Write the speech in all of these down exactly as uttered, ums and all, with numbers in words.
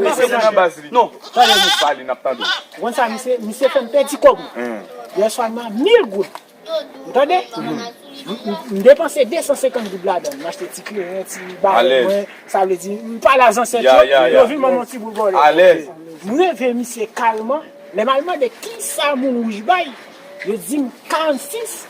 Mesye nan baz li. Non. Tande, misye. Pale, n ap tande w. Ou konn sa, misye, misye fè m pèdi kòb mwen. Yè swa, m nan mil goud. Ou tande? M, m, m depanse de san senkant goud ladan l. M achte ti kleren, ti bagay mwen. Sa vle di, m pale a zansèt yo, yo vin ban m yon ti boul vòlè. M reve misye kalman. Lè m al mande kisa moun wouj bay, yo di m karannsis,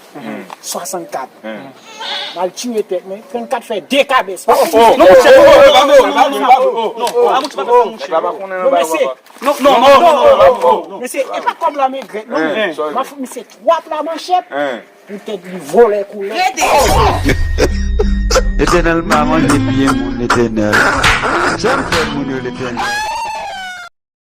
swasannkat. M al tire tèt mwen, trannkat fè de kabès. Oh, oh, non, monchè, non, non, non, non, non, non, non, non, non, monchè, pa fè sa, monchè. Non, mesye, non, non, non, non, non, non, non. Mesye, e pa kòb la m regrèt, non. M a fout misye twa pla manchèt. Poutèt li vòlè koulè. Letènèl pa manje pye moun, Letènèl. Janm fè moun yo, Letènèl.